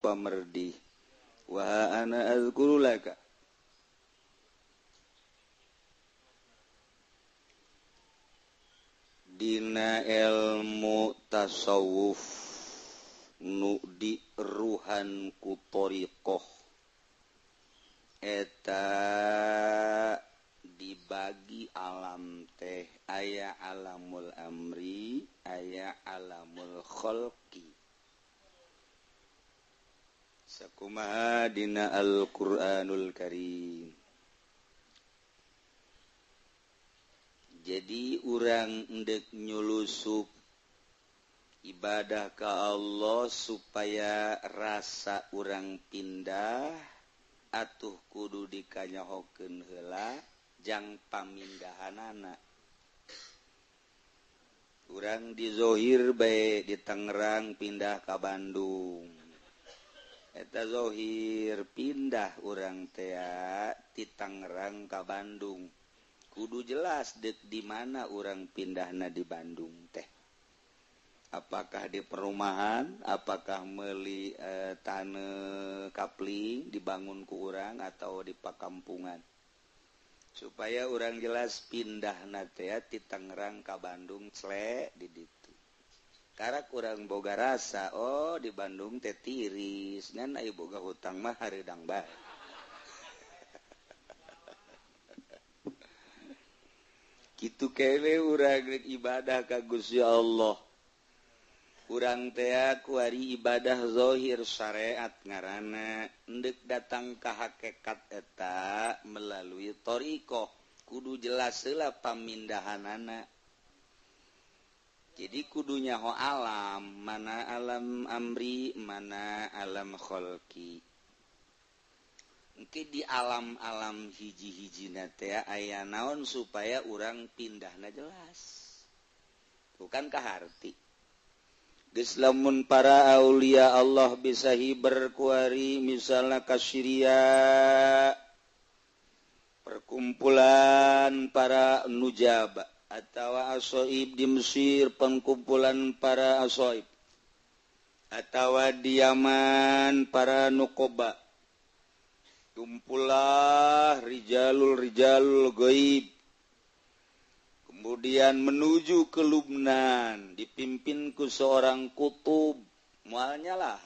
Pamerdi wa ana azkuru laka. Dina ilmu tasawuf nu diruhan ku thariqah eta dibagi alam teh aya alamul amri aya alamul khalqi. Sakumaha dina Al-Qur'anul Karim. Jadi urang endek nyulusup ibadah ka Allah supaya rasa urang pindah atuh kudu dikanyahokeun heula jang pamindahanana. Urang di zohir bae di Tangerang pindah ka Bandung. Eta zohir pindah urang tea ti Tangerang ka Bandung. Kudu jelas dek di mana urang pindahna di Bandung teh. Apakah di perumahan, apakah meuli tanah kapling dibangun ku urang atau di pakampungan. Supaya urang jelas pindahna teh ti Tangerang ka Bandung clek di ditu. Karak urang boga rasa, oh di Bandung teh tiris, ngan aya boga hutang mah hareudang bae. Kitu kewe urang rek ibadah ka Gusti Allah. Urang teh kuari ibadah zahir syariat ngaranna endek datang ka hakikat eta melalui thariqah kudu jelas heula pamindahanana. Jadi kudu nyaho alam, mana alam amri, mana alam kholqi. Engke di alam-alam hiji-hijina teh aya naon supaya urang pindahna jelas. Bukan kaharti. Geus lamun para aulia Allah bisa hiber kuari misalna ka Syria perkumpulan para nujaba atawa asoib di Mesir pengkumpulan para asoib atawa di Yaman para nukoba kumpulah rijalul gaib kemudian menuju ke Lubnan dipimpin ku seorang kutub mualnya lah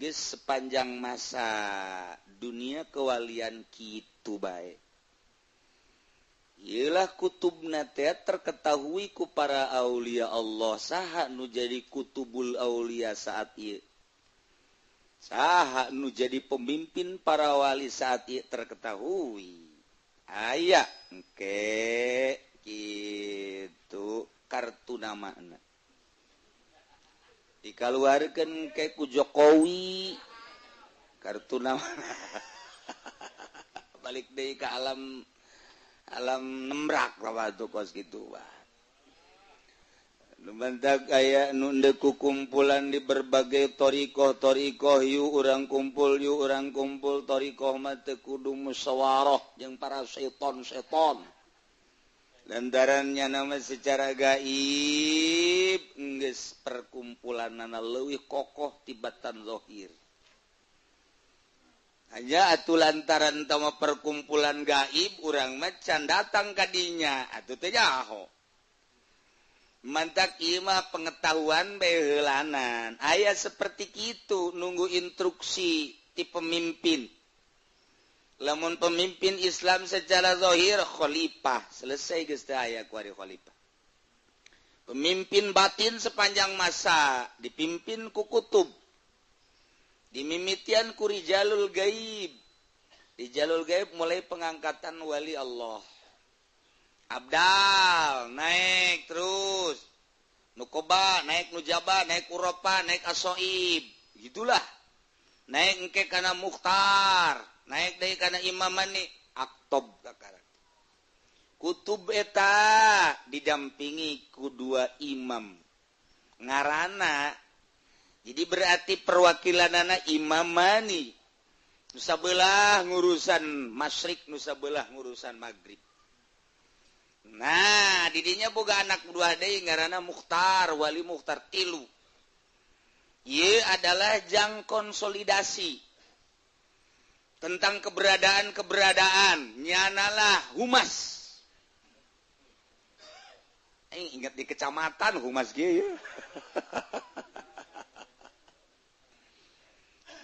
geus sepanjang masa dunia kewalian kitu bae. Iyalah kutubna teh terketahui ku para aulia Allah saha nu jadi kutubul aulia saat ieu. Saha nu jadi pemimpin para wali saat ieu terketahui. Aya engke kitu kartu namana. Dikaluarkeun ke ku Jokowi kartu nama. Balik deui ka alam alam nembrak lah tuh kos gitu bah. Lumantak aya nu ndek kumpulan di berbagai thariqah yuk urang kumpul yuk urang kumpul thariqah mah teu kudu musyawarah jeung para seton-seton. Lantarannya nama secara gaib geus perkumpulanana leuwih kokoh tibatan zahir. Hanya atuh lantaran tama perkumpulan gaib urang mah can datang ka dinya atuh teh nyaho. Mantak ieu mah pengetahuan bae heulanan. Aya seperti kitu nunggu instruksi ti pemimpin. Lamun pemimpin Islam secara zahir khalifah, selesai geus teh aya kuari khalifah. Pemimpin batin sepanjang masa dipimpin ku kutub. Dimimitian ku rijalul gaib. Rijalul gaib mulai pengangkatan wali Allah. Abdal naik terus. Nukoba naik nujaba, naik uropa, naik asoib. Gitulah. Naik engke kana mukhtar, naik deui kana imamani aktob kakara. Kutub eta didampingi ku dua imam. Ngarana jadi berarti perwakilanana imamani. Nu sabelah ngurusan masyrik, nu sabelah ngurusan maghrib. Nah, didinya boga anak dua deui ngaranna Mukhtar, wali Mukhtar tilu. Ieu adalah jang konsolidasi tentang keberadaan-keberadaan nyanalah humas. Aing ingat di kecamatan humas ge ya.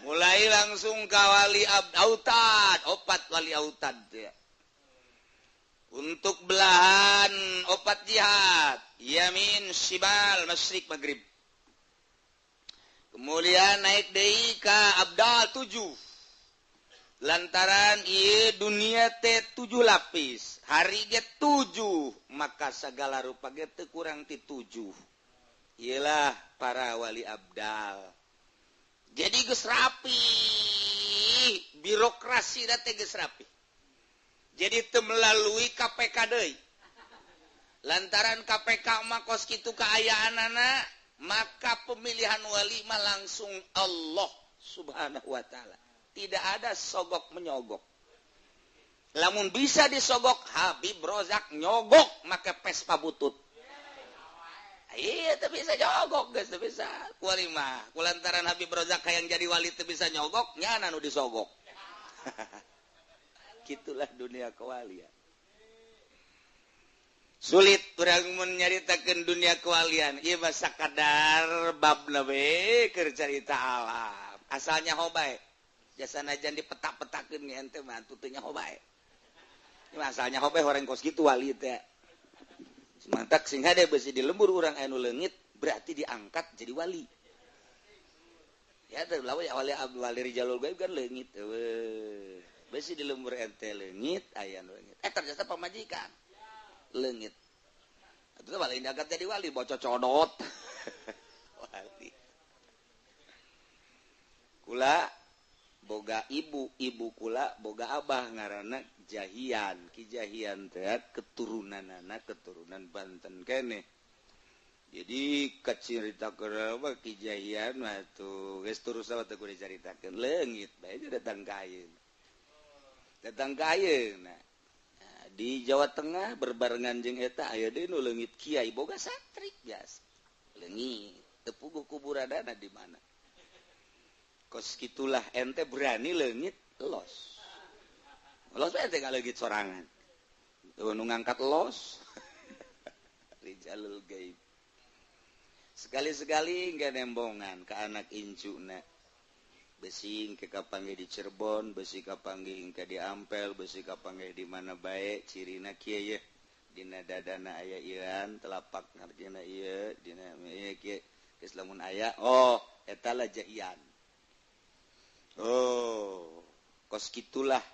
Mulai langsung ka wali autad, opat wali autad ya. Untuk belahan opat jihad, yamin, shibal, masyrik, maghrib. Kemudian naik deui ka abdal 7. Lantaran ieu dunia teh 7 lapis, hari ge 7, maka segala rupa ge teu kurang ti 7. Iyalah para wali abdal. Jadi geus rapi, birokrasi teh geus rapi. Jadi teu melalui KPK deui. Lantaran KPK mah kos kitu kaayaanana, maka pemilihan wali mah langsung Allah Subhanahu wa taala. Tidak ada sogok menyogok. Lamun bisa disogok Habib Rozak nyogok make Vespa butut. Iya teu bisa nyogok geus teu bisa. Ku wali mah kulantaran Habib Rozak hayang jadi wali teu bisa nyogok, nyana nu disogok. Gitulah dunia kewalian. Sulit urang mun nyaritakeun dunia kewalian. Ieu mah sakadar babna we keur carita alam. Asalnya hobae. Jasa najan dipetak-petakeun ge ente mah atuh teu nyaho bae. Ieu mah asalnya hobae horeng kos kitu wali teh. Mantak sing hade besi di lembur urang anu leungit berarti diangkat jadi wali. Ya teh lawe wali wali rijalul gaib kan leungit eueuh. Besi di lembur ente leungit aya nu leungit. Ternyata pamajikan leungit. Atuh wali diangkat jadi wali bocor codot. Wali. Kula boga ibu, ibu kula boga abah ngaranna Jahian. Ki Jahian teh keturunanana keturunan Banten keneh. Jadi kacerita keur Ki Jahian mah tuh geus terus salah teh kudu dicaritakeun leungit bae datang ka ayeuna. Datang ka ayeuna. Nah, di Jawa Tengah berbarengan jeung eta aya deui nu leungit kiai boga santri biasa. Leungit teu puguh kuburanana di mana. Kos gitulah ente berani leungit los. Los ente nggak leungit sorangan. Nu ngangkat los. Rijalul gaib. Sekali-sekali nggak nembongan ke anak incuna. Besi ke kapanggih di Cirebon, besi kapanggih ke di Ampel, besi kapanggih di mana bae cirina kieu ye. Dina dadana aya ieuan, telapak ngarjina ieu, dina ieu kieu. Geus lamun aya, oh eta lah jahian. Oh, kos gitulah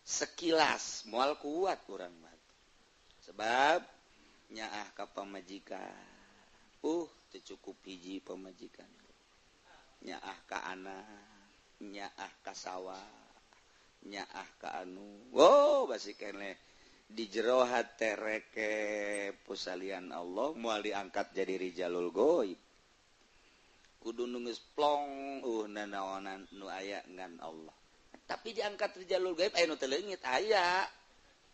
sekilas moal kuat urang mah. Sebab nyaah ka pamajikan. Teu cukup hiji pamajikan. Nyaah ka anak, nyaah ka sawah, nyaah ka anu. Wow, basi keneh di jero hate reke pusalian Allah moal diangkat jadi rijalul gaib. Kudu nu geus plong nanaonan nu aya ngan Allah. Tapi diangkat rijalul gaib aya nu teu leungit aya.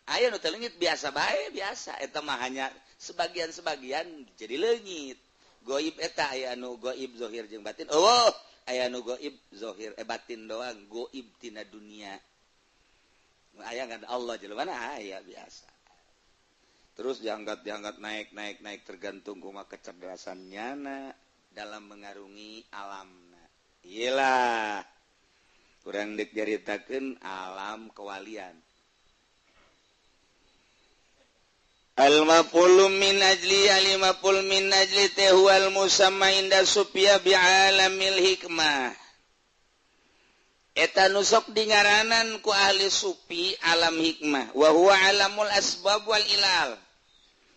Aya nu teu leungit biasa bae biasa eta mah hanya sebagian-sebagian jadi leungit. Goib eta aya nu goib zahir jeung batin. Eueuh, aya nu goib zahir batin doang, goib tina dunia. Nu aya ngan Allah jelema mana aya biasa. Terus diangkat-diangkat naik naik naik tergantung kumaha kecerdasan nyana dalam mengarungi alam. Iyalah kurang dek nyaritakeun alam kewalian. Al-maf'ul min ajli al-maf'ul min ajli huwal musamma inda sufiya bi'alamil hikmah. Eta nu sok dingaranan ku ahli sufi alam hikmah wa huwa alamul asbab wal ilal.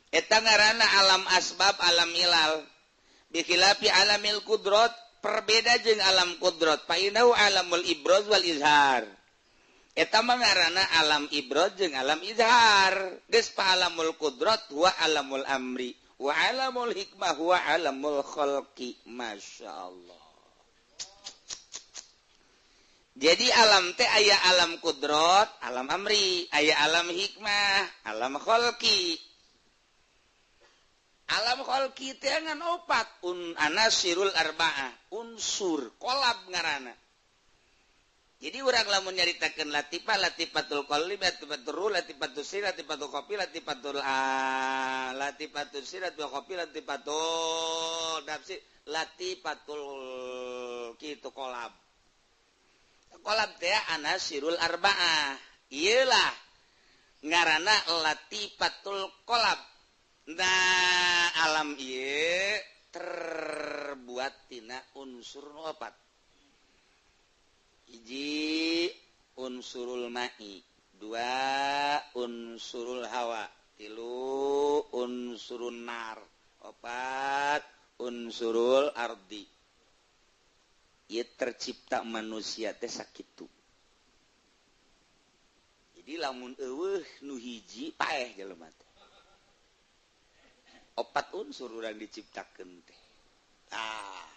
Eta ngaranna alam asbab alam ilal. Bikhilafi alamil kudrot, perbeda jeung alam kudrot. Fa innahu alamul ibroz wal izhar. Eta mah ngaranna alam ibroz jeung alam izhar. Geus pa alamul kudrot huwa alamul amri wa alamul hikmah huwa alamul khalqi. Masyaallah. Jadi alam teh aya alam kudrot, alam amri, aya alam hikmah, alam khalqi. Alam kholqi teh ngan opat un anasirul arba'ah, unsur kolab ngaranna. Jadi urang lamun nyaritakeun latifah, latifatul qalbi, latifatul ruh, latifatul sir, latifatul khafi, latifatul latifatul sir, latifatul khafi, latifatul nafsi, latifatul kitu kolab. Kolab teh anasirul arba'ah. Iyalah ngaranna latifatul kolab. Nah, alam ieu terbuat tina unsur nu opat. Hiji unsurul ma'i, dua unsurul hawa, tilu unsurun nar, opat unsurul ardi. Ieu tercipta manusia teh sakitu. Jadi lamun eueuh nu hiji paeh jelema teh. Opat unsur urang diciptakeun teh. Ah.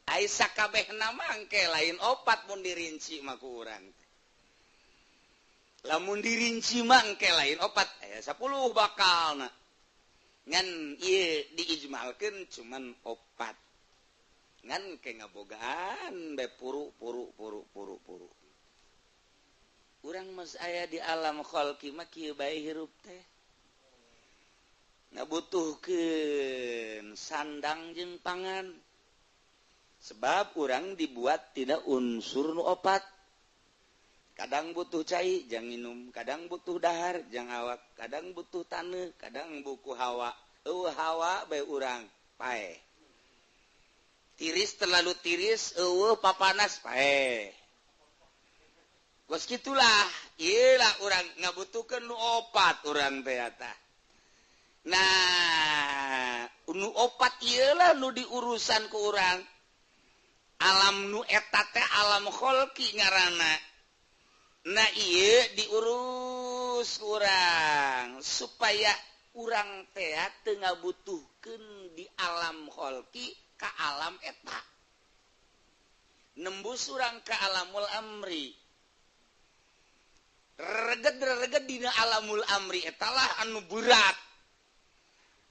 Ai sakabehna mangke lain opat mun dirinci mah ku urang teh. Lamun dirinci mangke lain opat aya 10 bakalna. Ngan ieu diijmalkeun cuman opat. Ngan ke ngabogaan bae puru puru puru puru puru. Urang mas aya di alam kholqi mah kieu bae hirup teh. Ngabutuhkeun sandang jeung pangan. Sebab urang dibuat tidak unsur nu opat. Kadang butuh cai jang minum, kadang butuh dahar jang awak, kadang butuh taneuh, kadang buku hawa. Eueuh hawa bae urang paeh. Tiris terlalu tiris, eueuh papanas paeh. Kos kitulah, ieu lah urang ngabutuhkeun nu opat urang teh eta. Nah, nu opat ieu lah nu diurusan ku urang. Alam nu eta teh alam kholqi ngaranna. Nah ieu diurus urang supaya urang teh teu ngabutuhkeun di alam kholqi ka alam eta. Nembus urang ka alamul amri. Reget-reget dina alamul amri etalah anu berat.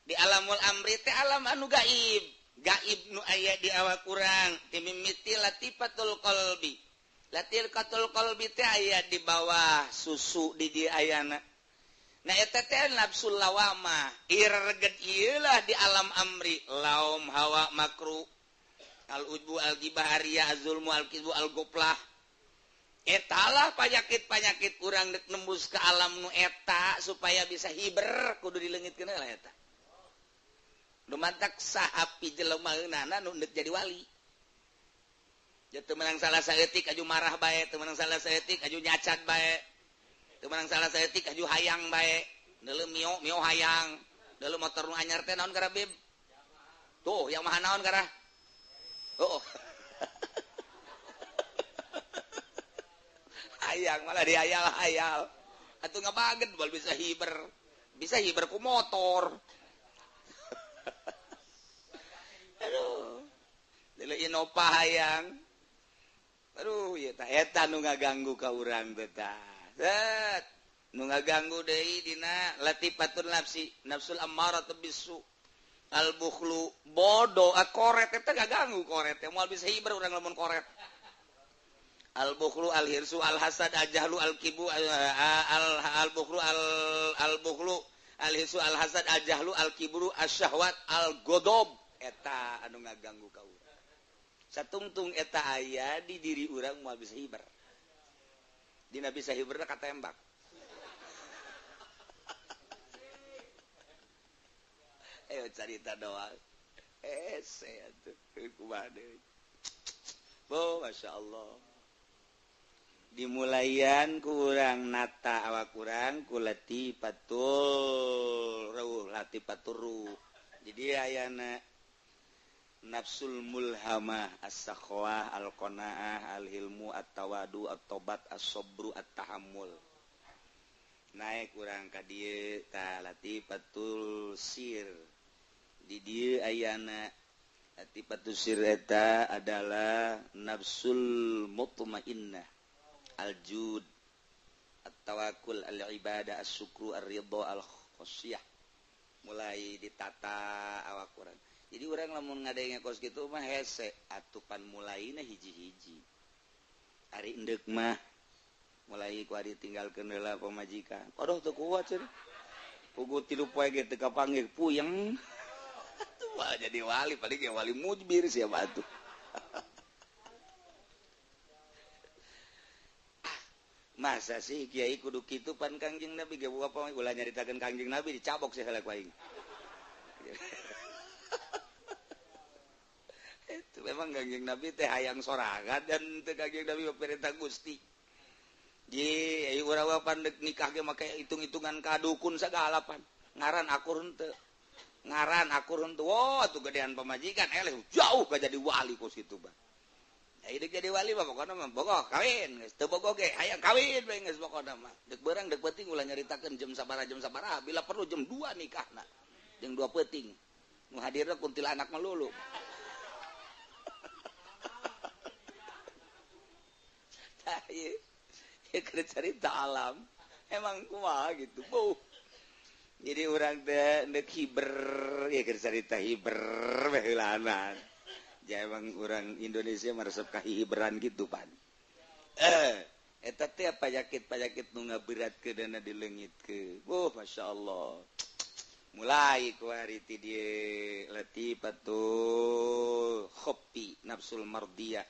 Di alamul amri teh alam anu gaib. Gaib nu aya di awak urang timimiti latifatul qalbi. Latifatul qalbi teh aya di bawah susu di dieu ayana. Nah eta teh nafsul lawamah. Ireget ieu lah di alam amri, laum hawa makru, al ujbu al ghibah ariya azulmu al kizbu al goplah. Etalah panyakit-panyakit urang dek nembus ke alam nu eta supaya bisa hiber kudu dileungitkeun lah eta. Nu mantak sahapi jelema eunana nu deuk jadi wali. Ja teu meunang salah saeutik aju marah bae, teu meunang salah saeutik aju nyacat bae. Teu meunang salah saeutik aju hayang bae. Deuleu mio mio hayang. Deuleu motor nu anyar teh naon gara bib? Tuh, yang maha naon gara? Oh. Hayang malah dihayal-hayal. Atuh ngabaget bal bisa hiber. Bisa hiber ku motor. Aduh, deuleu Innova hayang. Aduh, ieu tah eta nu ngaganggu ka urang teh tah. Set, nu ngaganggu deui dina latifatun nafsi, nafsul ammarah bisu. Al bukhlu bodoh, koret eta ngaganggu koret teh moal bisa hiber urang lamun koret. Al bukhlu al hirsu al hasad al jahlu al kibu al bukhlu al bukhlu al hirsu al hasad al jahlu al kibru asyahwat al godob. Eta anu ngaganggu ka urang. Satungtung eta aya di diri urang moal bisa hiber. Dina bisa hiberna katembak. Ayo carita doang. Hese atuh kumaha deui. Oh, Masya Allah. Dimulayan kurang nata awak kurang ku latifatul ruh, latifatul ruh. Jadi ayana nafsul mulhamah, as-sakhawah, al-qanaah, al-hilmu, at-tawadu, at-tobat, as-sobru, at-tahammul. Naik urang ka dieu ta latifatul sir. Di dieu ayana latifatul sir eta adalah nafsul mutmainnah, al-jud, at-tawakkul, al-ibadah, as-syukru, ar-ridha, al-khasyah. Mulai ditata awak urang. Jadi urang lamun ngadenge kos kitu mah hese atupan mulaina hiji-hiji. Ari endek mah mulai ku ari tinggalkeun heula pamajikan. Aduh teu kuat cenah. Puguh 3 poe ge teu kapanggih puyeng. Atuh jadi wali paling ge wali mujbir siapa atuh. Masa sih kiai kudu kitu pan Kangjeng Nabi ge apa ulah nyaritakeun Kangjeng Nabi dicabok sih heula ku aing. Itu memang Kangjeng Nabi teh hayang sorangan dan teu Kangjeng Nabi perintah Gusti. Ji ai urang mah pan deuk nikah ge make hitung-hitungan ka dukun sagala pan. Ngaran akur henteu. Ngaran akur henteu. Wah atuh gedean pamajikan eleh jauh ka jadi wali kos kitu bah. Ai deuk jadi wali mah pokona mah bogoh kawin geus teu bogoh ge hayang kawin we geus pokona mah. Deuk beurang deuk peuting ulah nyaritakeun jam sabaraha bila perlu jam 2 nikahna. Jeung 2 peuting. Nu hadirna kuntilanak melulu. Tah ieu keur carita alam emang kumaha gitu. Buh. Jadi urang teh deuk hiber ieu keur carita hiber we heulaanan. Ja emang orang Indonesia meresep kahiberan gitu pan. Eta teh panyakit-panyakit nu ngaberatkeun dana dileungitkeun. Wuh, masyaallah. Mulai ku hari ti dieu latifatul khofi nafsul mardiyah.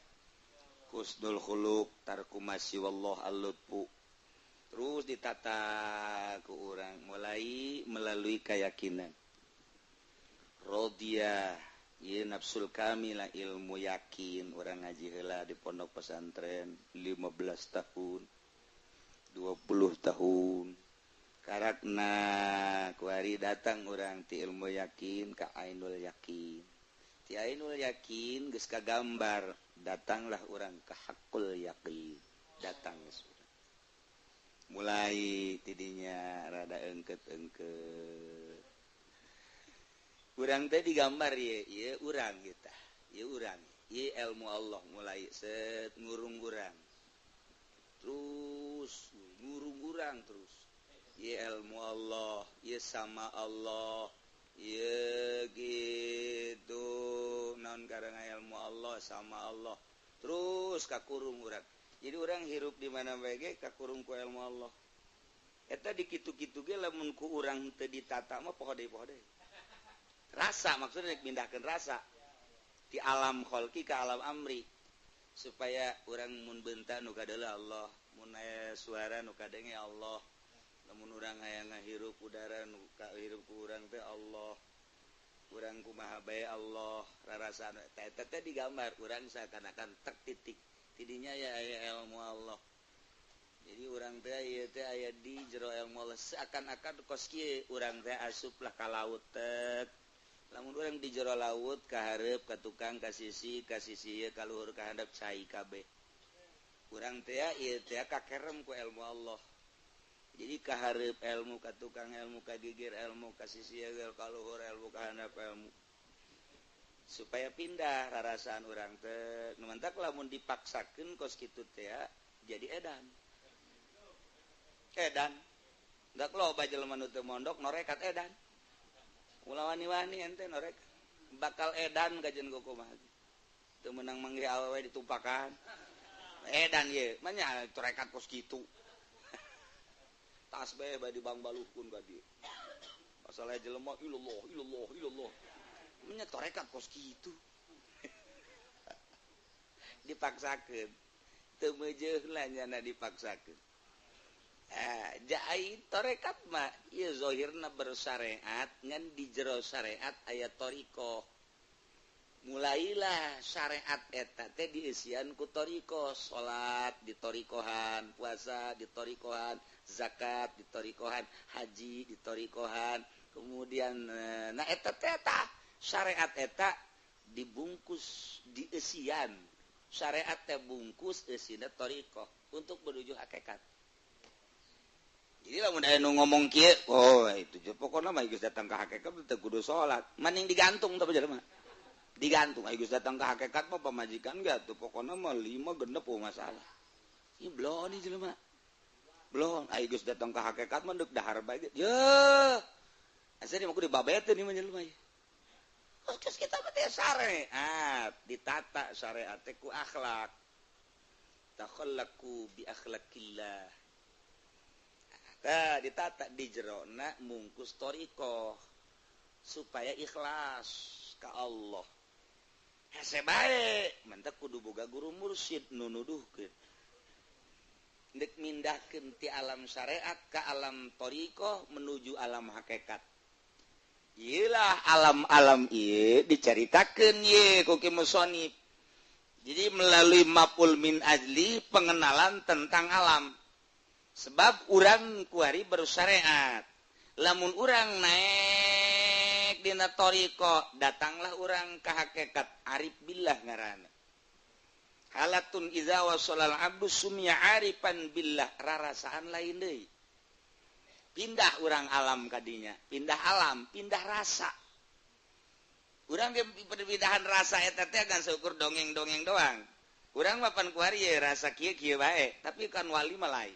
Husnul khuluq tarku masyi wallah al-lutfu. Terus ditata ku urang mulai melalui keyakinan. Rodiyah ieu nafsul kamilah ilmu yakin urang ngaji heula di pondok pesantren 15 tahun 20 tahun karakna kuari datang urang ti ilmu yakin ka ainul yakin ti ainul yakin geus kagambar datanglah urang ka hakul yakin datang geus mulai tidinya rada engket-engket urang teh digambar ye, ye urang kita, ye urang, ye ilmu Allah mulai set ngurung urang, terus ngurung urang terus, ye ilmu Allah, ye sama Allah, ye gitu, naon karena ilmu Allah sama Allah, terus kakurung urang. Jadi urang hirup di mana bae ge kakurung ku ilmu Allah. Eta dikitu-kitu ge lamun ku urang teu ditata mah poho deui poho deui. Rasa maksudnya pindahkan rasa di alam kholqi ke alam amri supaya orang mun bentak nu kadeuleu Allah mun aya suara nu kadenge Allah lamun urang aya ngahirup udara nu kahirup ku urang teh Allah urang kumaha bae Allah rarasaan eta teh digambar urang seakan-akan tek titik tidinya ya aya ilmu Allah jadi urang teh ieu teh aya di jero ilmu Allah seakan-akan kos kieu urang teh asuplah ka laut tek lamun urang di jero laut ka hareup ka tukang ka sisi ieu ka luhur ka handap cai kabeh urang teh ieu teh kakerem ku ilmu Allah jadi ka hareup ilmu ka tukang ilmu ka gigir ilmu ka sisi ieu ka luhur ilmu ka handap ilmu supaya pindah rarasaan urang teh nu mantak lamun dipaksakeun kos kitu teh jadi edan edan dak loba jelema nu teu mondok norekat edan ulah wani-wani ente norek bakal edan kajian kumaha teu meunang manggih awewe ditumpakan edan ye mah nya torekat kos kitu tasbih bae dibangbaluhkeun ka dieu masalah jelema ilallah ilallah ilallah mah nya torekat kos kitu dipaksakeun teu meujeuh lah nyana dipaksakeun. Jai torekat mah ieu zahirna bersyariat ngan di jero syariat aya thariqah. Mulailah syariat eta teh diisian ku thariqah, salat ditorikohan, puasa ditorikohan, zakat ditorikohan, haji ditorikohan, kemudian nah eta teh syariat eta dibungkus diisian. Syariat teh bungkus eusina thariqah untuk menuju hakikat. Jadi lamun aya nu ngomong kieu, oh itu je pokona mah geus datang ka hakikat teu kudu salat. Maning digantung teh jelema. Digantung aya geus datang ka hakikat mah pamajikan ge atuh pokona mah 5 genep oh masalah. Ieu belon ieu jelema. Belon aya geus datang ka hakikat mah deuk dahar bae ge. Yeuh. Asa di mah kudu dibabeteun ieu mah jelema ieu. Terus kita mah teh syariat, ditata syariat teh ku akhlak. Takhallaqu bi akhlaqillah. Tah ditata di jerona mungkus thariqah supaya ikhlas ka Allah. Hese bae, mantak kudu boga guru mursyid nu nuduhkeun. Ndek mindahkeun ti alam syariat ka alam thariqah menuju alam hakikat. Iyalah alam-alam ieu dicaritakeun ye ku Ki Musonif. Jadi melalui maf'ul min ajli pengenalan tentang alam. Sebab urang kuari bersyariat. Lamun urang naik dina thariqah, datanglah urang ka hakikat arif billah ngaranna. Halatun iza wasalal abdu sumya arifan billah, rarasaan lain deui. Pindah urang alam kadinya, pindah alam, pindah rasa. Urang ge perpindahan rasa eta teh kan seukur dongeng-dongeng doang. Urang mah pan kuari ye rasa kieu-kieu bae, tapi kan wali mah lain.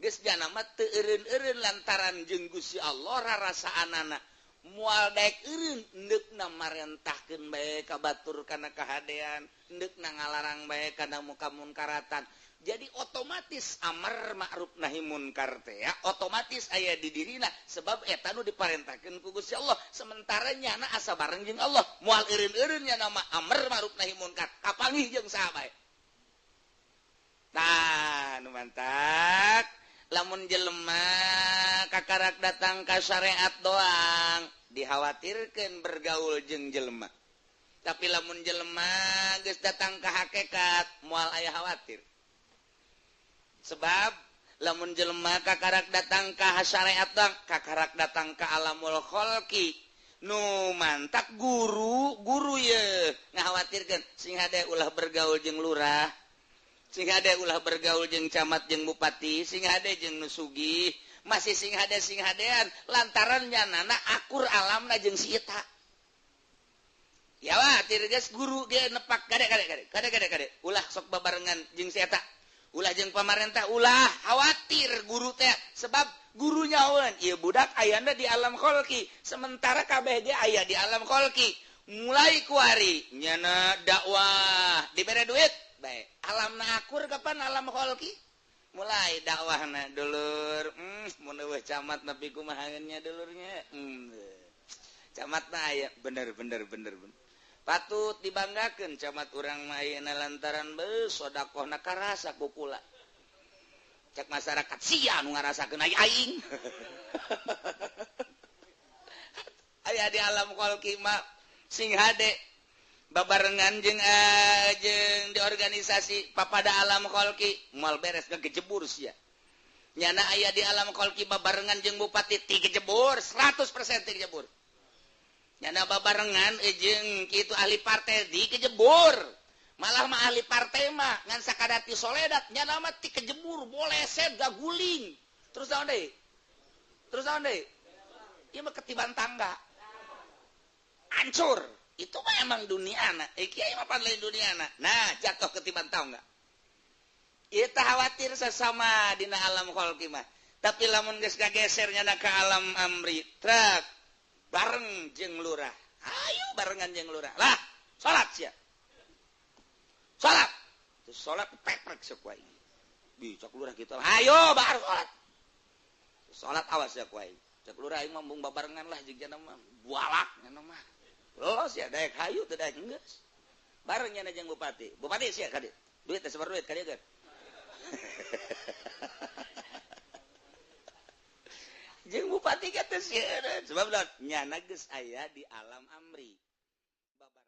Geus jana mah teu eureun-eureun lantaran jeung Gusti Allah rarasaanana. Moal daek eureun endeukna marentahkeun bae ka batur kana kahadean, endeukna ngalarang bae kana muka munkaratan. Jadi otomatis amar ma'ruf nahi munkar teh ya, otomatis aya di dirina sebab eta nu diparentahkeun ku Gusti Allah. Sementara nyana asa bareng jeung Allah, moal eureun-eureun nya nama amar ma'ruf nahi munkar, kapanggih jeung saha bae. Tah nu mantak lamun jelema kakarak datang ka syariat doang dikhawatirkeun bergaul jeung jelema. Tapi lamun jelema geus datang ka hakikat moal aya khawatir. Sebab lamun jelema kakarak datang ka syariat doang, kakarak datang ka alamul khalqi nu mantak guru ye ngakhawatirkeun sing hade ulah bergaul jeung lurah, sing hade ulah bergaul jeung camat jeung bupati, sing hade jeung nu sugih, masih sing hade sing hadean lantaran nyanana akur alamna jeung si eta. Ya wah geus guru ge nepak kade kade kade kade kade kade ulah sok babarengan jeung si eta. Ulah jeung pamarentah ulah khawatir guru teh sebab gurunya awan ieu budak ayana di alam kholqi sementara kabeh ge aya di alam kholqi. Mulai kuari nyana dakwah dibere duit bae alamna akur kapan alam kholqi mulai dakwahna dulur mun eueuh camat nepi kumaha nya dulurnya camatna aya bener bener bener bener patut dibanggakeun camat urang mah ayeuna lantaran beuh sodakohna karasa ku kula. Cek masyarakat sia nu ngarasakeun aing. Aya di alam kholqi mah sing hade babarengan jeung jeung di organisasi papada alam kholqi moal beres kegejebur sia. Nyana aya di alam kholqi babarengan jeung bupati ti kejebur 100% ti kejebur. Nyana babarengan jeung kitu ahli partai di kejebur. Malah mah ahli partai mah ngan sakadati soledat nyana mah ti kejebur boleset gaguling. Terus naon deui? Terus naon deui? Ieu mah ketiban tangga. Hancur. Itu mah emang duniana. Kiai mah pan lain duniana. Nah, jatuh ketiban tangga. Ieu teh khawatir sesama dina alam kholqi mah. Tapi lamun geus kageser nyana ka alam amri, truk bareng jeung lurah. Ayo barengan jeung lurah. Lah, salat sia. Salat. Terus salat peprek sok wae. Bi cak lurah kitu. Ayo bar salat. Salat awas ya ku aing. Cak lurah aing mah mung babarengan lah jeung jana mah bualak nya mah. Los ya daek hayu teu daek geus. Bareng nya jeung bupati. Bupati sia ka dieu. Duit teh sabar duit ka dieu kan. Jeung bupati kata sieun sebab nyana geus aya di alam amri. Babar